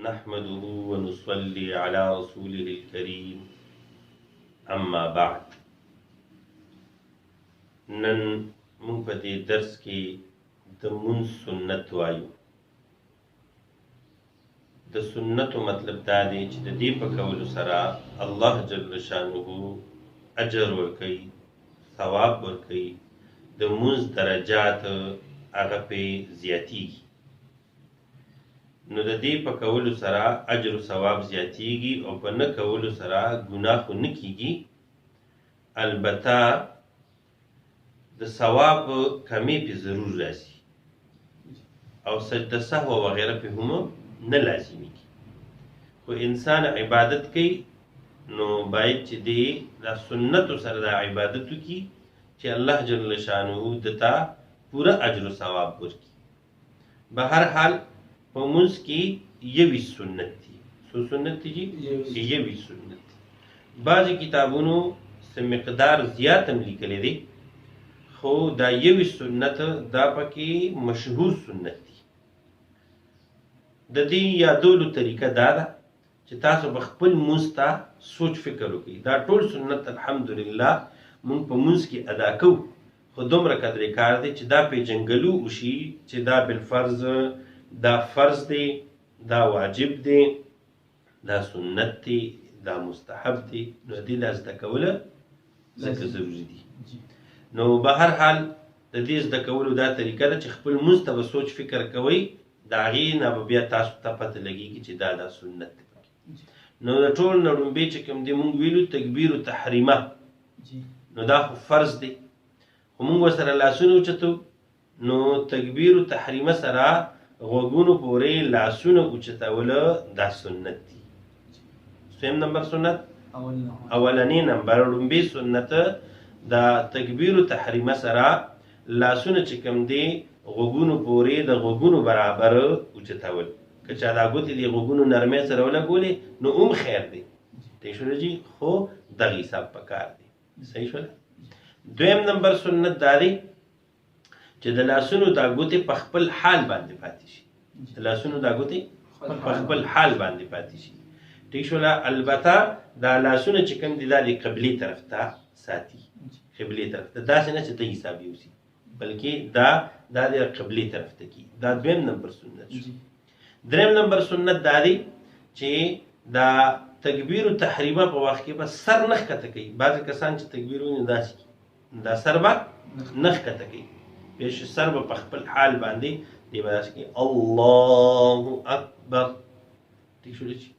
نحمده ونصلي على رسوله الكريم، اما بعد. نن موږ په دې درس کې د مونځ سنت وایو. د سنتو مطلب دا دی چې د دې په کولو سره الله جل شانه اجر ورکوي، ثواب ورکوي، د مونځ درجات هغه پې زیاتیږي. نو د دې په کولو سره اجر او ثواب زیاتیږي او په نه کولو سره ګناه خو نه کیږي، البته د ثواب کمی پې ضرور راځي او سجده سهو وغیره پې هم نه لازمیږي. خو انسان عبادت کوي نو باید چې دی دا سنتو سره دا عبادت وکړي چې الله جل شانه دته پوره اجر او ثواب ورکړي. به هر حال په مونځ کې 21 سنت دي. څو سنت دي جی؟ 21 سنت دي. بعضې کتابونو څه مقدار زیات هم لیکلی دی، خو دا 21 سنت دا پکې مشهور سنت دي. د دې یادولو طریقه دا ده چې تاسو به خپل مونځ ته سوچ فکر وکړئ. دا ټول سنت الحمدلله مونږ په مونځ کې ادا کوو، خو دومره قدرې کار دی چې دا پیژنګلو وشي چې دا بالفرض دا فرض دی، دا واجب دی، دا سنت دی، دا مستحب دی. نو دې دا زده کوله ځکه ضروري دي. نو به هر حال د دې زده کولو دا طریقه ده چې خپل مونځ ته به سوچ فکر کوئ، د هغې نه به بیا تاسو ته پته لګېږي چې دا دا سنت دی پکې. نو د ټول نه ړومبی چې کوم دی مونږ ویلو تکبیر تحریمه، نو دا خو فرض دی، خو مونږ ورسره لاسونه اوچتو. نو تکبیر تحریمه سره غوږونو پورې لاسونه اوچتول دا سنت دي. څویم نمبر سنت، اولنی نمبر ړومبی سنت دا تکبیر تحریمه سره لاسونه چې کوم دی غوږونو پورې د غوږونو برابر اوچتول. که چا دا ګوتې د غوږونو نرمۍ سره ولګولې نو هم خیر دی، ټیک شول جی، خو دغه حساب پکار دی. صحیح شول. دویم نمبر سنت دا دی چې د لاسونو دا ګوتې په خپل حال باندې پاتې شي. د لاسونو دا ګوتې په خپل حال باندې پاتې شي. ټیک شول. البته دا لاسونه چې کوم دي دا د قبلې طرف ته ساتي، قبلې طرف ته، داسې نه چې د حساب یوسي، بلکې دا دا د قبلې طرف ته کی. دا دویم نمبر سنت شو. دریم نمبر سنت دا دی چې دا تکبیر تحریمه په وخت کې به سر نه ښکته کوي. بعضې کسان چې تکبیر ویني داسې کوي، دا سر به نه ښکته کوي، پېښ سر به په خپل حال باندې دی به داسې کوي، الله اکبر. ټیک شول چې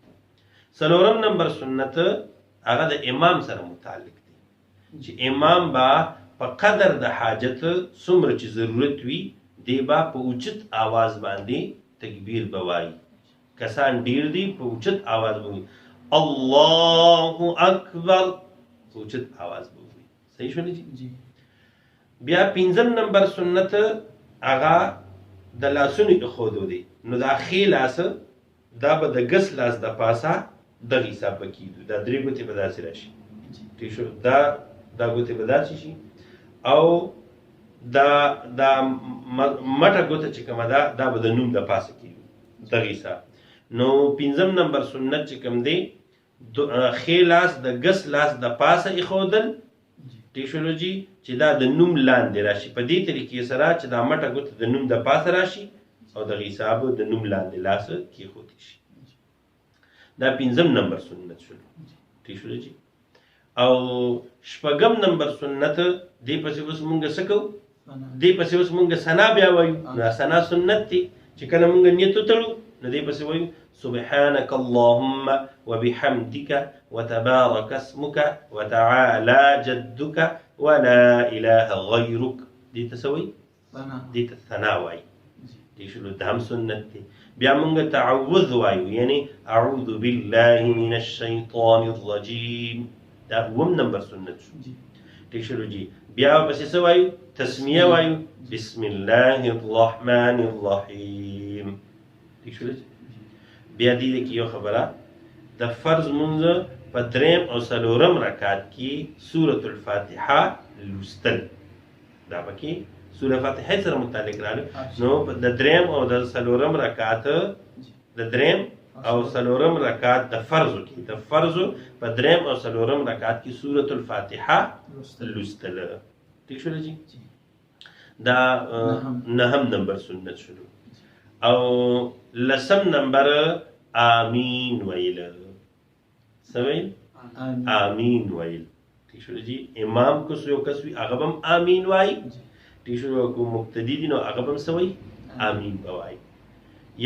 څلورم نمبر سنت هغه د امام سره متعلق دی چې امام به په قدر د حاجت څومره چې ضرورت وي دی به په اوچت آواز باندې تکبیر به وایي. کسان ډیر دي په اوچت آواز به وایي الله اکبر، په اوچت آواز به وایي. صحیح شول جی. بیا پنځم نمبر سنت هغه د لاسونو ایښودو دی. نو دا ښی لاس دا به د ګس لاس د پاسه دغه حساب به کېږي، دا درې ګوتې به داسې راشي. ټیک شو. دا دا ګوتې به داسې شي او دا دا مټه ګوته چې کومه ده دا به د نوم د پاسه کېږي دغه حساب. نو پنځم نمبر سنت چې کوم دی ښی لاس د ګس لاس د پاسه ایښودل. ټیک شولو جی، چې دا د نوم لاندې راشي په دې طریقې سره چې دا مټه ګوته د نوم د پاسه راشي او دغه حساب د نوم لاندې لاس کېښودل شي. دا پنځم نمبر سنت شولو. ټیک شولو جی. او شپږم نمبر سنت دې پسې اوس مونږ څه کوو؟ دې پسې اوس مونږ ثنا بیا وایو. نو ثنا سنت دی چې کله مونږ نیت وتړو نو دې پسې وایو سبحانك اللهم وبحمدك وتبارك اسمك وتعالى جدك ولا إله غيرك. دې ته څه وایي؟ دې ته ثنا وایي. ټیک شولو. دا هم سنت دی. بیا مونږ تعوذ وایو، یعنی اعوذ بالله من الشیطان الرجیم. دا اووم نمبر سنت شو. ټیک شولو جی. بیا پسې څه وایو؟ تسمیه وایو، بسم الله الرحمن الرحیم. ټیک شولو جی. بیا دې کې یو خبره، د فرض مونځ په دریم او څلورم رکعت کې سورة الفاتحه لوستل، دا پکې سوره فاتحه سره متعلق راغلی. نو د دریم او د څلورم رکعت، د دریم او څلورم رکعت د فرضو کې، د فرضو په دریم او څلورم رکعت کې سورة الفاتحه لوستل. ټیک شول جی؟ دا نهم نمبر سنت شلو. او لسم نمبر آمین ویل. څه ویل؟ آمین ویل. ټیک شول جی؟ امام کو یو کس وي هغه به هم آمین وایي. ټیک شول؟ کو مقتدي دي نو هغه به هم څه وایي؟ آمین به وایي.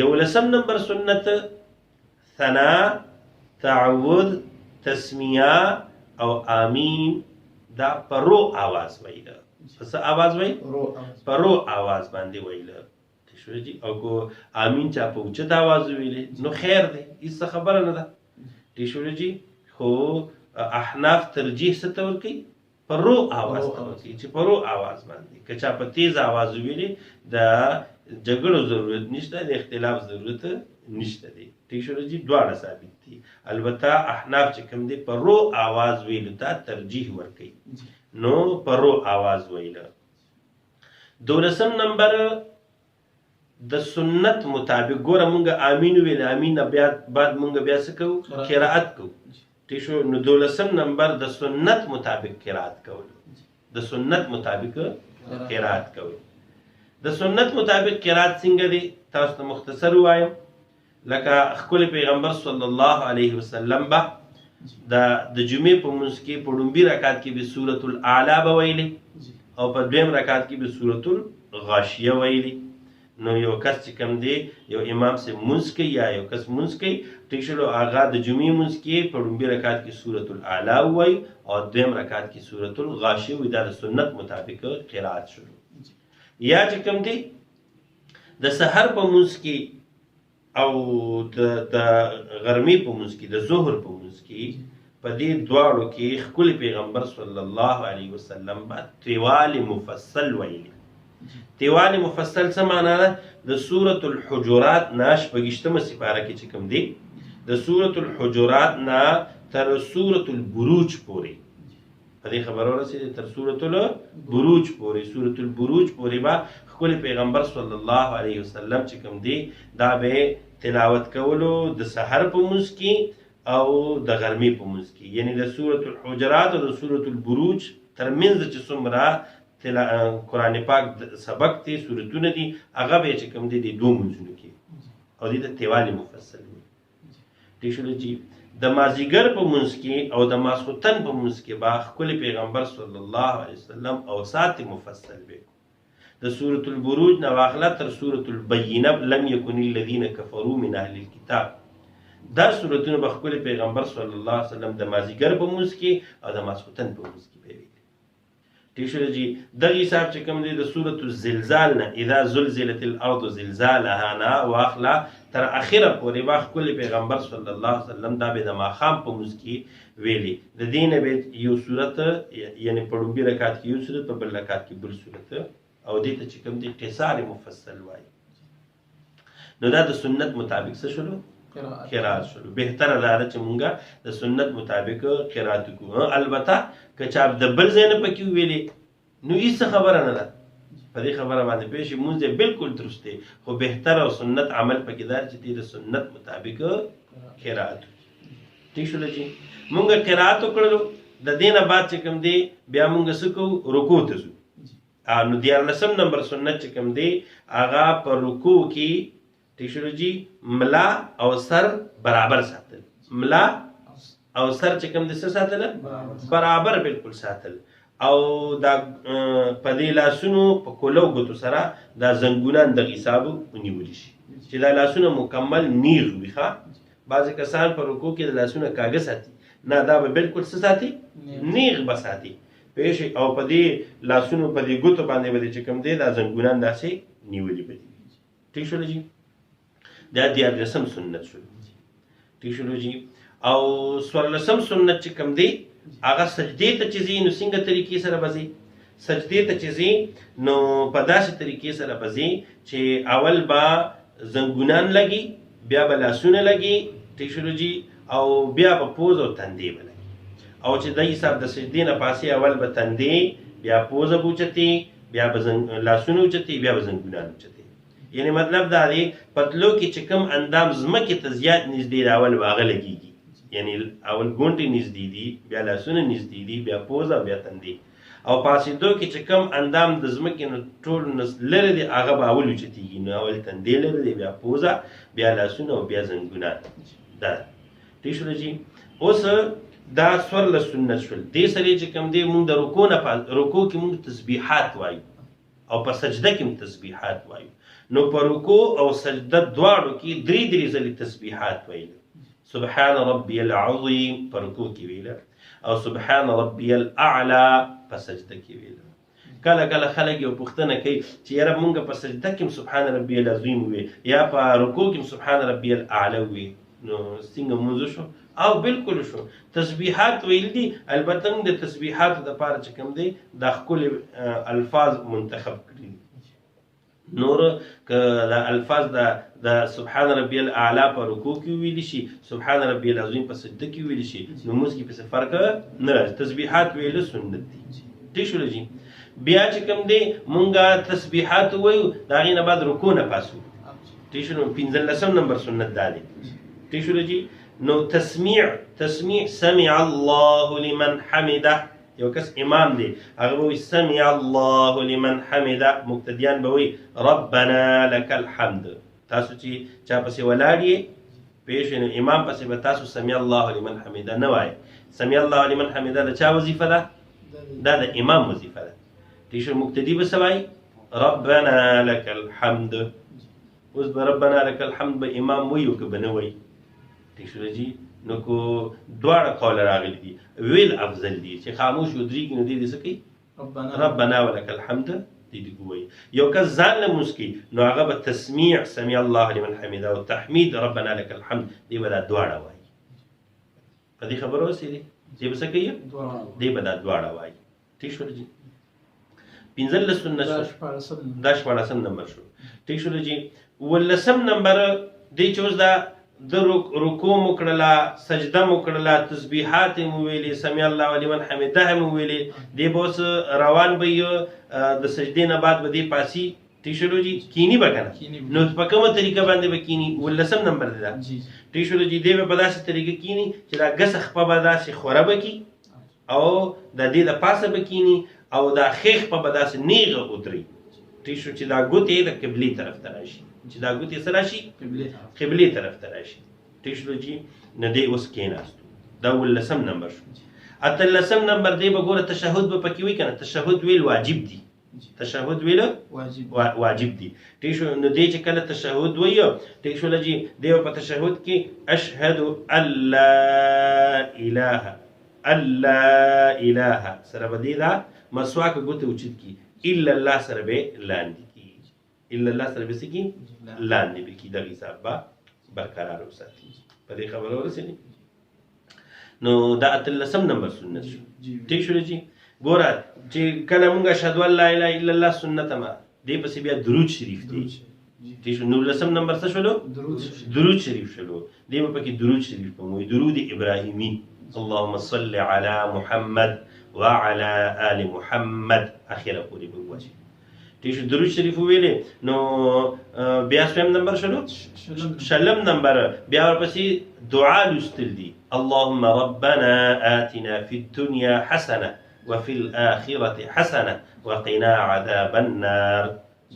یو لسم نمبر سنت ثنا، تعوذ، تسمیه او آمین دا په رو آواز ویل. په څه آواز ویل؟ په رو آواز باندې ویل. ټیک شول جی؟ او کو آمین چا په اوچت آواز ویلې نو خیر دی، هیڅ خبره نه ده. ټیک شول جی؟ خو احناف ترجیح څه ته ورکوي؟ په رو آواز ته ورکوي، چې په رو آواز باندې. که چا په تیز آواز ویلې د جګړو ضرورت نشته، د اختلاف ضرورت نشته دی. ټیک شول جی؟ دواړه ثابت دي. البته احناف چې کوم دی په رو آواز ویلو ته ترجیح ورکوي، نو په رو آواز ویل. دولسم نمبر د سنت مطابق، ګوره مونږ آمین ویل، آمین نه بیا بعد مونږ بیا څه کوو؟ قرائت کوو. ټیک شو؟ نو دولسم نمبر د سنت مطابق قرائت کول. د سنت مطابق قرائت کول. د سنت مطابق قرائت څنګه دی؟ تاسو ته مختصر وایم. لکه ښکلی پیغمبر صلی الله علیه وسلم به د جمعې په مونځ کې په ړومبي رکعت کې به سورة الاعلی به ویلې او په دویم رکعت کې به سورة الغاشیه ویلې. نو یو کس چې کوم دی یو امام سه مونځ کوي یا یو کس مونځ کوي، ټیک شولو، هغه د جمعې مونځ کې په ړومبي رکعت کې سورة الاعلی ووایي او دویم رکعت کې سورة الغاشیه ووایي. دا د سنت مطابق قرائت شولو. یا چې کوم دی د سحر په مونځ کې او د غرمې په مونځ کې، د ظهر په مونځ کې، په دې دواړو کې ښکلي پیغمبر صلی الله علیه وسلم به طوال مفصل ویلي. طوال مفصل څه معنا ده؟ د سورة الحجرات نه شپږشتمه سپاره کې چې کوم دی، د سورة الحجرات نه تر سورة البروج پورې، په دې خبره ورسېدې، تر سورة البروج پورې، سورة البروج پورې به ښکلي پیغمبر صلی الله علیه وسلم چې کوم دی دا به تلاوت کولو د سحر په مونځ کې او د غرمې په مونځ کې. یعنی د سورة الحجرات او د سورة البروج ترمنځ چې څومره قرآن پاک سبق دی، سورتونه دي، هغه به چې کوم دی د دوو مونځونو کې، او دې ته طوال مفصل وي. ټیک شول جی؟ د مازیګر په مونځ کې او د ماسخوتن په مونځ کې به ښکلي پیغمبر صلی الله علیه وسلم اوسات مفصل وي. د سورة البروج نه واخله تر سورة البینه، لم یکن الذین کفروا من اهل الکتاب، دا سورتونه به ښکلي پیغمبر صلی الله علیه وسلم د مازیګر په مونځ کې او د ماسخوتن په مونځ کې به ویلي. ټیک شول جی؟ دغه حساب چې کوم دی د سورة الزلزال نه اذا زلزلت الارض زلزالها نه واخله تر اخره پورې به ښکلي پیغمبر صلی الله علیه وسلم دا به د ماښام په مونځ کې ویلي. د دې نه به یو سورت، یعنی په ړومبي رکعت کې یو سورت، په بل رکعت کې بل سورت، او دې ته چې کوم دی قصار مفصل وایي. نو دا د سنت مطابق څه شولو؟ قرائت شولو. بهتره دا ده چې مونږه د سنت مطابق قرائت وکړو. البته که چا د بل ځای نه پکې وویلې نو هیڅ خبره نه ده، په دې خبره باندې پوه شي، مونځ یې بالکل درست دی، خو بهتره او سنت عمل پکې دا چې دی د سنت مطابق قرائت وکړي. ټیک شول جی؟ مونږ قرائت وکړلو، د دې نه بعد چې کوم دی بیا مونږ څه کوو؟ رکوع ته ځو. نو دیارلسم نمبر سنت چې کوم دی هغه په رکوع کې، ټیک شول جی، ملا او سر برابر ساتل. ملا او سر چې کوم دی څه ساتل؟ برابر بالکل ساتل. او دا په دې لاسونو په کولو ګوتو سره دا زنګونان د حساب ونیول شي چې دا لاسونه مکمل نیغ وي. ښه، بعضې کسان په رکوع کې د لاسونه کاږه ساتي، نه، دا به بالکل څه ساتي؟ نیغ به ساتي. پوه شئ؟ او په دې لاسونو په دې ګوتو باندې به چې کوم دی دا زنګونان داسې نیولي به دي. ټیک شول جی؟ دا دیارلسم سنت شول. ټیک شول جی؟ او څوارلسم سنت چې کوم دی هغه سجدې ته چې ځي نو څنګه طریقې سره به ځي؟ سجدې ته چې ځي نو په داسې طریقې سره به ځي چې اول به زنګونان لګي، بیا به لاسونه لګي، ټیک شول جی، او بیا به پوز او تندې به لګي. او چې د حساب د سجدې نه پاسې اول به تندې، بیا پوزه به اوچتې، بیا به لاسونه اوچتې، بیا به زنګونان اوچتې. یعنی مطلب دا دی په تلو کې چې کوم اندام ځمکې ته زیات نږدې دی اول به هغه لګېږي، یعنی اول ګونټې نږدې دي، بیا لاسونه نږدې دي، بیا پوزه، بیا تندې. او پاڅېدو کې چې کوم اندام د ځمکې نه ټول نه لرې دی هغه به اول اوچتېږي، نو اول تندې لرې دی، بیا پوزه، بیا لاسونه او بیا زنګونه. دا ټیک شول جي. اوس دا 14 سنت شول. دې سره چې کوم دی مونږ د رکوع نه رکوع کې مونږ تسبیحات وایو او په سجده کې هم تسبیحات وایو. نو په رکوع او سجده دواړو کې درې درې ځلې تسبیحات ویل. سبحان ربي العظیم په رکوع کې ویله او سبحان ربي الاعلى په سجده کې ویله. کله کله خلک یو پوښتنه کوي چې یاره مونږ په سجده کې هم سبحان ربي العظیم وي یا په رکوع کې هم سبحان ربي الاعلى وي، نو څنګه مونځ شو؟ او بالکل شو. تسبیحات ویل دي، البته موږ د تسبیحاتو دپاره چې کوم دی دا ښکلي الفاظ منتخب کړي دي. نور که دا الفاظ د سبحان ربي الاعلى په رکوع کې ویل شي، سبحان ربي العظیم په سجده کې ویل شي، نو مونځ کې پسې فرق نه راځي. تسبیحات ویل سنت دي. ټیک شول جي. بیا چې کوم دی مونږه تسبیحات ووایو د هغې نه بعد رکوع نه پاسو. ټیک شول. 15 نمبر سنت دا دی. ټیک شول جي. نو تسمیع، تسمیع سمع الله لمن حمده. یو کس امام دی هغه به وایي سمع الله لمن حمده، مقتدیان به وایي ربنا لك الحمد. تاسو چې چا پسې ولاړ یې پوه شئ، نو امام پسې به تاسو سمع الله لمن حمده نه وایئ. سمع الله لمن حمده د چا وظیفه ده؟ دا د امام وظیفه ده. ټیک شو. مقتدي به څه وایي؟ ربنا لك الحمد. اوس به ربنا لك الحمد به امام وایي او که به نه وایي؟ ټیک شو جي. نو کو دواړه قوله راغلي دي، ویل افضل دي چې خاموش ودرېږي نو دې دې څه کوي؟ ربنا ولک الحمد دې دې ووایي. یو کس ځان له لمونځ کوي نو هغه به تسمیع سمع الله لمن حمده او تحمید ربنا لک الحمد دې به دا دواړه وایي. په دې خبره ورسېدې؟ دې به څه کوي؟ دې به دا دواړه وایي. ټیک شول جي. 15 سنت شو، دا 16 نمبر شو. ټیک شول جي. 17 نمبر دی چې اوس دا د رکوع مو کړله، سجده مو کړله، تسبیحات مو ویلې، سمع الله لمن حمده مو ویلې، دی به اوس روان به یې د سجدې نه بعد به دی پاسي. ټیک شولو جي. کینی به که نه، نو په کومه طریقه باندې به کینی؟ 18 نمبر دی دا. ټیک شولو جي. دی به په داسې طریقه کینی چې دا ګسه خپه به داسې خوره به کي او د دې د پاسه به کینی او دا ښی خپه به داسې نیغه ودري. ټیک شو چې دا ګوتې د قبلې طرف ته راشي، چې دا ګوتې څه راشي؟ قبلې طرف ته راشي. ټیک شو جي. نو دی اوس کېناستو. دا 18 نمبر شو. 18 نمبر دی به ګوره تشهد به پکې وي که نه؟ تشهد ویل واجب دي. تشهد ویل واجب دي. ټیک شو. نو دی چې کله تشهد وایي، ټیک شول جي، دی په تشهد کې اشهد ان لا اله الا اله سره به دی دا مسواک ګوتې اوچت کړي، الا الله سره به لاندې کړي، الا الله سره به څه کړي؟ لاندې به کړي. دغه حساب به برقرار وساتي. په دې خبره ورسېدې؟ نو دا 18 نمبر سنت شو. ټیک شول جي. ګوره چې کله مونږ اشهد ان لا اله الا الله سنت ما دې پسې بیا درود شریف دی. ټیک شو. 19 نمبر څه شولو؟ درود شریف شولو. دې به پکې درود شریف کوم، درود ابراهیمي، اللهم صل على محمد وعلى آل محمد اخره پورې به ووایي. ټیک شو. درود شریف ویلې نو بیا څویم نمبر شولو؟ 20 نمبر بیا ورپسې دعا لوستل دي. اللهم ربنا آتنا في الدنيا حسنة وفي الآخرة حسنة وقنا عذاب النار.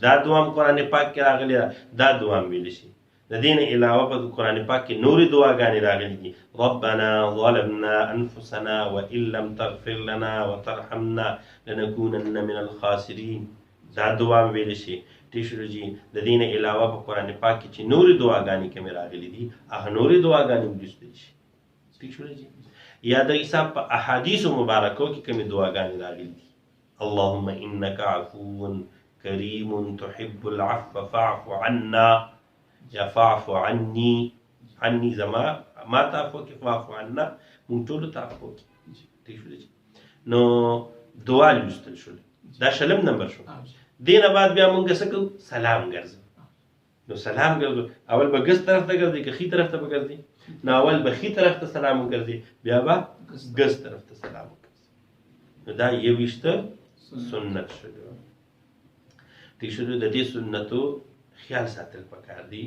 دا دعا هم قرآن پاک کې راغلې ده، دا دعا هم ویلی شي. د دې نه علاوه په قرآن پاک کې نورې دعاګانې راغلي دي. ربنا ظلمنا انفسنا وان لم تغفر لنا وترحمنا لنكونن من الخاسرین. دا دعا هم ویلی شي. ټیک شو جي. د دې نه علاوه په قرآن پاک کې چې نورې دعاګانې کومې راغلي دي هغه نورې دعاګانې هم لوستل شي. ټیک شو جي. یا د حساب په احادیثو مبارکو کې کومې دعاګانې راغلي دي. اللهم انك عفو کریم تحب العفو فاعف عنا، یا فاعف عني، عني زما ما ته عفو کړي، فاعف عنا مونږ ټولو ته عفو کړي. ټیک شو جي. نو دعا لوستل شول. دا 20 نمبر شو. دې نه بعد بیا مونږ څه کوو؟ سلام ګرځو. نو سلام ګرځو، اول به ګس طرف ته ګرځي که ښي طرف ته به ګرځي؟ نو اول به ښي طرف ته سلام وګرځي، بیا به ګس طرف ته سلام وګرځي. نو دا 21 سنت شو. ټیک شو. د دې سنتو خیال ساتل پکار دي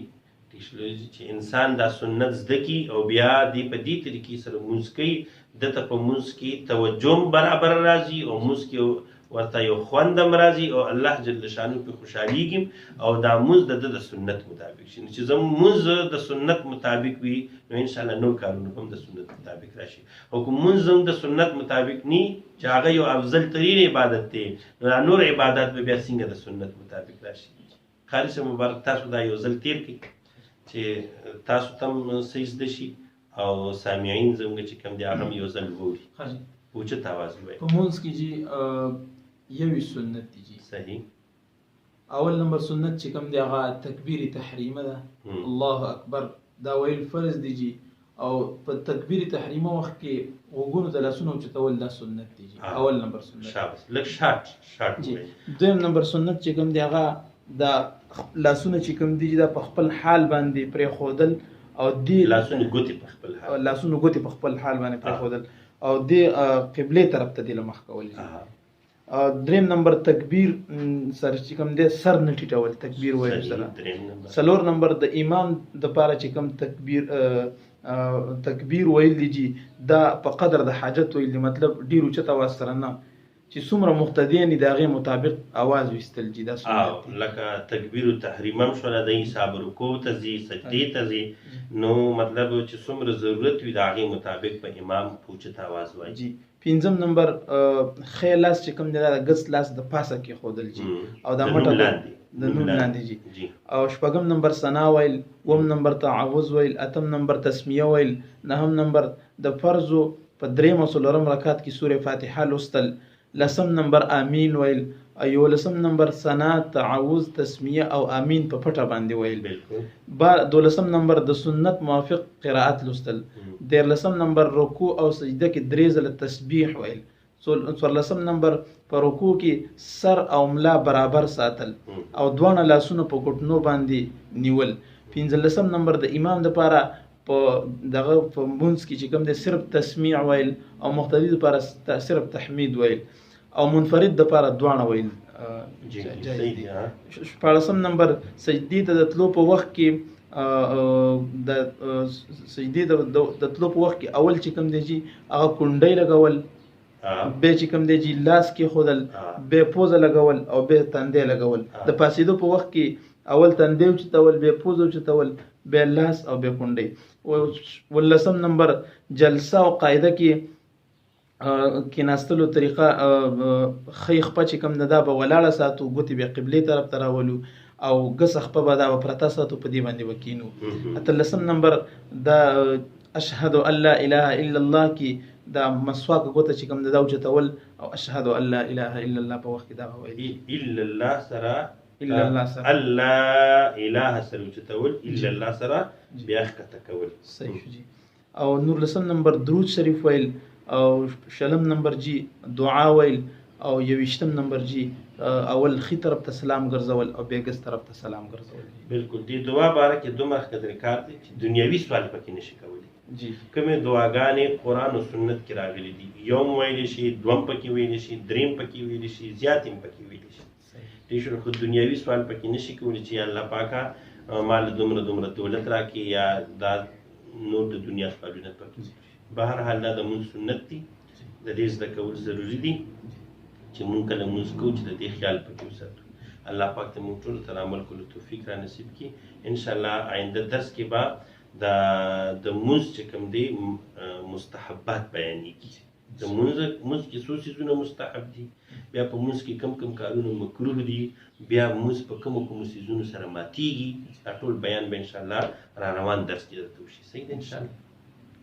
چې انسان دا سنت زده کړي او بیا دې په دې طریقې سره مونځ کوي، ده ته په مونځ کې توجه هم برابر راځي او مونځ کې ورته یو خوند هم راځي او الله جل شانه پرې خوشحالېږي او دا مونځ د ده د سنت مطابق شي. نو چې زموږ مونځ د سنت مطابق وي نو انشاءالله نور کارونه هم د سنت مطابق راشي. او که مونځ هم د سنت مطابق نی چې هغه یو افضل ترین عبادت دی، نو دا نور عبادت به بیا څنګه د سنت مطابق راشي؟ قاري صاحب مبارک، تاسو دا یو ځل تېر کړئ چې تاسو ته هم صحیح زده شي او سامعین زموږ چې کوم دی هغه هم یو ځل ووري. اوچت اواز ووایي. په مونځ کې جي یوویشت سنت دي جي. صحیح. اول نمبر سنت چې کوم دی هغه تکبیر تحریمه ده، الله اکبر دا ویل فرض دي جي. او په تکبیر تحریمه وخت کې غوږونو ته لاسونه اوچتول دا سنت دي جي. اول نمبر سنت. شاباس، لږ شارټ شارټ جي. دویم نمبر سنت چې کوم دی هغه دا لاسونه چې کوم دي دا په خپل حال باندې پرېښودل او دې لاسونو ګوتې په خپل حال، لاسونو ګوتې په خپل حال باندې پرېښودل او دې قبلې طرف ته دې له مخ کول. دریم نمبر تکبیر سره چې کوم دی سر نه ټیټول، تکبیر ویل سره. څلور نمبر د امام دپاره چې کوم تکبیر تکبیر ویل دي جي، دا په قدر د حاجت ویل دي، مطلب ډېر اوچت اواز سره نه، چې څومره مقتدیان دي د هغې مطابق اواز ویستل جي، دا سنت دي. لکه تکبیر تحریم هم شوله، د حساب رکوع ته ځي، سجدې ته ځي، نو مطلب چې څومره ضرورت وي د هغې مطابق په امام په اوچت اواز وایي جي. پنځم نمبر ښی لاس چې کوم دی دا د ګس لاس د پاسه کېښودل جي او دا مټه د نوم لاندې جي. او شپږم نمبر ثنا ویل، اووم نمبر تعوذ ویل، اتم نمبر تسمیه ویل، نهم نمبر د فرضو په دریم او څلورم رکعت کې سورې فاتحه لوستل، لسم نمبر امین ویل، او یولسم نمبر ثنا، تعوذ، تسمیه او امین په پټه باندې ویل. دولسم نمبر د سنت موافق قرائت لوستل، دیارلسم نمبر رکوع او سجده کې درې ځله تسبیح ویل، څوارلسم نمبر په رکوع کې سر او ملا برابر ساتل او دواړه لاسونه په ګوتنو باندې نیول، پنځلسم نمبر د امام دپاره په دغه په مونځ کې چې کوم دی صرف تسمیع ویل او مقتدي دپاره صرف تحمید ویل او منفرد دپاره دواړه ویل جایز دي. شپاړسم نمبر سجدې ته د تلو په وخت کې د سجدې د تلو په وخت کې اول چې کوم دی چې هغه کونډۍ لګول، بیا چې کوم دی چې لاس کېښودل، بیا پوزه لګول او بیا تندی لګول. د پاڅېدو په وخت کې اول تندی اوچتول، بیا پوزه اوچتول، بیا لاس او بیا کونډۍ. ولسم نمبر جلسه او قاعده کې کېناستلو طریقه، ښۍ خپه چې کوم ده دا به ولاړه ساتو، ګوتې بیا قبلې طرف ته راولو او ګسه خپه به دا به پرته ساتو، په دې باندې به کینو. اتلسم نمبر دا اشهد ان لا اله الا الله کې دا مسواک ګوته چې کوم ده دا اوچتول او اشهد ان لا اله الا الله په وخت کې دا ویل. الا الله سره، الا الله سره، الله اله سره اوچتول، الا الله سره بیا ښکته کول. صحیح جی. او نورلسم نمبر درود شریف ویل، او شلم نمبر جی دعا ویل، او یوویشتم نمبر جی اول ښي طرف ته سلام ګرځول او بیا ګس طرف ته سلام ګرځول. بالکل. دې دعا باره کې دومره ښکته کار دی چې دنیوي سوال پکې نشي کولی جی. کومې دعاګانې قرآن او سنت کې راغلي دي، یو هم ویلی شي، دوم پکې ویلی شي، دریم پکې ویلی شي، زیات هم پکې ویلی شي. ټیک شو. خو دنیوي سوال پکې نشي کولی چې الله پاکه ما له دومره دومره دولت راکړي یا دا نور د دنیا سوالونه پکې. بهرحال دا د مونځ سنت دي، د دې زده کول ضروري دي چې مونږ کله مونځ کوو چې د دې خیال پکې وساتو. الله پاک ته مونږ ټولو ته د عمل کولو توفیق را نصیب کړي. انشاءالله آینده درس کې به د مونځ چې کوم دی مستحبات بیانېږي. د مونځ کې څو څیزونه مستحب دي، بیا په مونځ کې کم کم کارونه مکروه دي، بیا مونځ په کومو کومو څیزونو سره ماتیږي، دا ټول بیان به انشاءالله را روان درس کې درته وشي. صحیح ده انشاءالله.